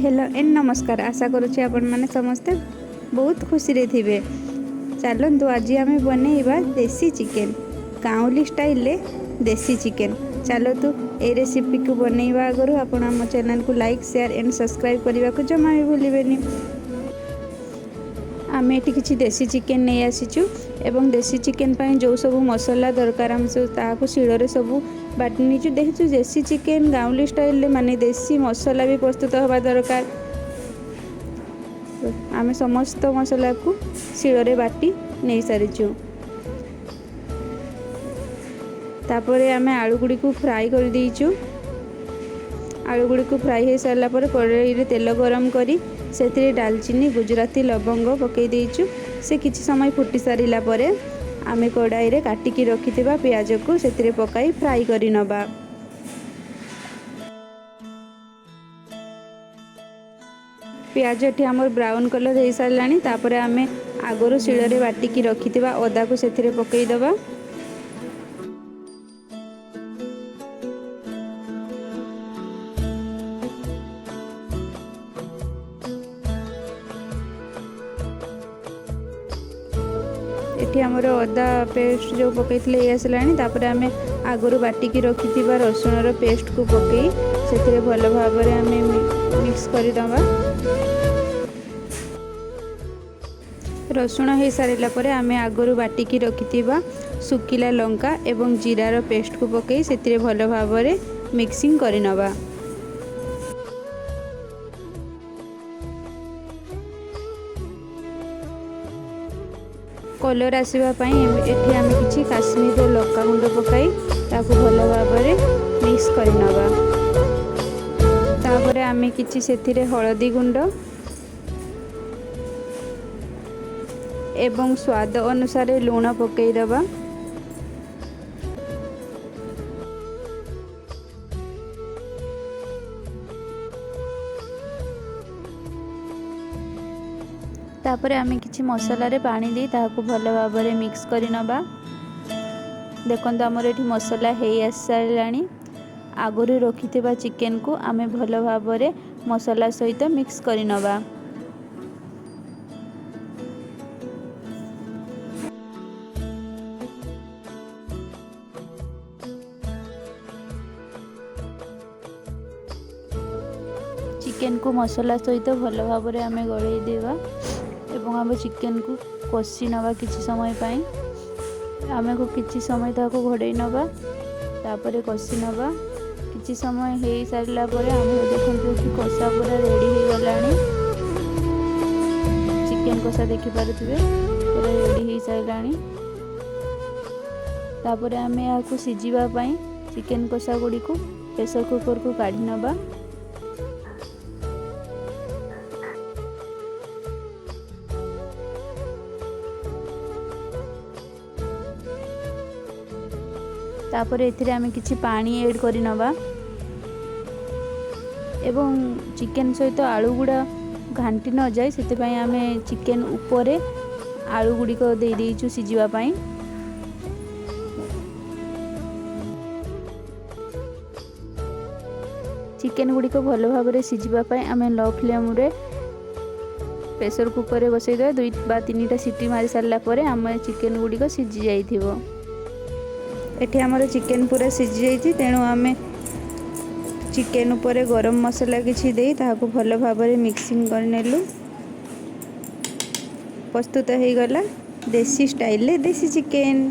Hello and ନମସ୍କାର। ଆଶା କରୁଛି ଆପଣମାନେ ସମସ୍ତେ ବହୁତ ଖୁସିରେ ଥିବେ। ଚାଲନ୍ତୁ, ଆଜି ଆମେ ବନେଇବା ଦେଶୀ ଚିକେନ୍, ଗାଉଁଲି ଷ୍ଟାଇଲରେ ଦେଶୀ ଚିକେନ୍। ଚାଲନ୍ତୁ, ଏଇ ରେସିପିକୁ ବନେଇବା ଆଗରୁ ଆପଣ ଆମ ଚ୍ୟାନେଲକୁ ଲାଇକ୍, ସେୟାର ଏଣ୍ଡ ସବସ୍କ୍ରାଇବ୍ କରିବାକୁ ଜମା ବି ଭୁଲିବେନି। ଆମେ ଏଠି କିଛି ଦେଶୀ ଚିକେନ୍ ନେଇ ଆସିଛୁ ଏବଂ ଦେଶୀ ଚିକେନ୍ ପାଇଁ ଯେଉଁ ସବୁ ମସଲା ଦରକାର, ଆମେ ସବୁ ତାହାକୁ ଶିଳରେ ସବୁ ବାଟି ନେଇଛୁ। ଦେଖିଛୁ, ଦେଶୀ ଚିକେନ୍ ଗାଉଁଲି ଷ୍ଟାଇଲରେ ମାନେ ଦେଶୀ ମସଲା ବି ପ୍ରସ୍ତୁତ ହେବା ଦରକାର। ଆମେ ସମସ୍ତ ମସଲାକୁ ଶିଳରେ ବାଟି ନେଇସାରିଛୁ। ତାପରେ ଆମେ ଆଳୁ ଗୁଡ଼ିକୁ ଫ୍ରାଏ କରିଦେଇଛୁ। ଆଳୁ ଗୁଡ଼ିକୁ ଫ୍ରାଏ ହୋଇସାରିଲା ପରେ କଡ଼େଇରେ ତେଲ ଗରମ କରି ସେଥିରେ ଡାଲଚିନି, ଗୁଜୁରାତି, ଲବଙ୍ଗ ପକାଇ ଦେଇଛୁ। ସେ କିଛି ସମୟ ଫୁଟି ସାରିଲା ପରେ ଆମେ କଡ଼ାଇରେ କାଟିକି ରଖିଥିବା ପିଆଜକୁ ସେଥିରେ ପକାଇ ଫ୍ରାଏ କରିନେବା। ପିଆଜ ଏଠି ଆମର ବ୍ରାଉନ୍ କଲର୍ ହେଇସାରିଲାଣି। ତାପରେ ଆମେ ଆଗରୁ ଶିଳରେ ବାଟିକି ରଖିଥିବା ଅଦାକୁ ସେଥିରେ ପକାଇଦେବା। ଏଠି ଆମର ଅଦା ପେଷ୍ଟ ଯେଉଁ ପକାଇଥିଲେ ହେଇ ଆସିଲାଣି। ତାପରେ ଆମେ ଆଗରୁ ବାଟିକି ରଖିଥିବା ରସୁଣର ପେଷ୍ଟକୁ ପକାଇ ସେଥିରେ ଭଲ ଭାବରେ ଆମେ ମିକ୍ସ କରିଦେବା। ରସୁଣ ହେଇସାରିଲା ପରେ ଆମେ ଆଗରୁ ବାଟିକି ରଖିଥିବା ଶୁଖିଲା ଲଙ୍କା ଏବଂ ଜିରାର ପେଷ୍ଟକୁ ପକାଇ ସେଥିରେ ଭଲ ଭାବରେ ମିକ୍ସିଂ କରିନେବା। କଲର୍ ଆସିବା ପାଇଁ ଏଠି ଆମେ କିଛି କାଶ୍ମୀରର ଲଙ୍କାଗୁଣ୍ଡ ପକାଇ ତାକୁ ଭଲ ଭାବରେ ମିକ୍ସ କରିନେବା। ତାପରେ ଆମେ କିଛି ସେଥିରେ ହଳଦୀ ଗୁଣ୍ଡ ଏବଂ ସ୍ୱାଦ ଅନୁସାରେ ଲୁଣ ପକାଇଦେବା। ତାପରେ ଆମେ କିଛି ମସଲାରେ ପାଣି ଦେଇ ତାହାକୁ ଭଲ ଭାବରେ ମିକ୍ସ କରିନେବା। ଦେଖନ୍ତୁ, ଆମର ଏଠି ମସଲା ହେଇ ଆସିସାରିଲାଣି। ଆଗରୁ ରଖିଥିବା ଚିକେନକୁ ଆମେ ଭଲ ଭାବରେ ମସଲା ସହିତ ମିକ୍ସ କରିନେବା। ଚିକେନକୁ ମସଲା ସହିତ ଭଲ ଭାବରେ ଆମେ ଗୋଳେଇ ଦେବା ଏବଂ ଆମ ଚିକେନକୁ କଷି ନେବା କିଛି ସମୟ ପାଇଁ। ଆମକୁ କିଛି ସମୟ ତାକୁ ଘୋଡ଼େଇ ନେବା, ତାପରେ କଷି ନେବା। କିଛି ସମୟ ହେଇସାରିଲା ପରେ ଆମେ ଦେଖନ୍ତୁ, ଏଠି କଷା ପୁରା ରେଡ଼ି ହେଇଗଲାଣି। ଚିକେନ କଷା ଦେଖିପାରୁଥିବେ, ପୁରା ରେଡ଼ି ହେଇସାରିଲାଣି। ତାପରେ ଆମେ ଏହାକୁ ସିଝିବା ପାଇଁ ଚିକେନ କଷା ଗୁଡ଼ିକୁ ପ୍ରେସର କୁକରକୁ କାଢ଼ି ନେବା। ତାପରେ ଏଥିରେ ଆମେ କିଛି ପାଣି ଏଡ଼୍ କରିନେବା ଏବଂ ଚିକେନ୍ ସହିତ ଆଳୁ ଗୁଡ଼ା ଘାଣ୍ଟି ନଯାଏ, ସେଥିପାଇଁ ଆମେ ଚିକେନ୍ ଉପରେ ଆଳୁ ଗୁଡ଼ିକ ଦେଇ ଦେଇଛୁ ସିଝିବା ପାଇଁ। ଚିକେନ୍ ଗୁଡ଼ିକ ଭଲ ଭାବରେ ସିଝିବା ପାଇଁ ଆମେ ଲୋ ଫ୍ଲେମ୍ରେ ପ୍ରେସର କୁକରରେ ବସାଇଦେବା। ଦୁଇ ବା ତିନିଟା ସିଟି ମାରି ସାରିଲା ପରେ ଆମ ଚିକେନ୍ ଗୁଡ଼ିକ ସିଝି ଯାଇଥିବ। ଏଠି ଆମର ଚିକେନ୍ ପୁରା ସିଝି ଯାଇଛି। ତେଣୁ ଆମେ ଚିକେନ୍ ଉପରେ ଗରମ ମସଲା କିଛି ଦେଇ ତାହାକୁ ଭଲ ଭାବରେ ମିକ୍ସିଂ କରିନେଲୁ। ପ୍ରସ୍ତୁତ ହେଇଗଲା ଦେଶୀ ଷ୍ଟାଇଲରେ ଦେଶୀ ଚିକେନ୍।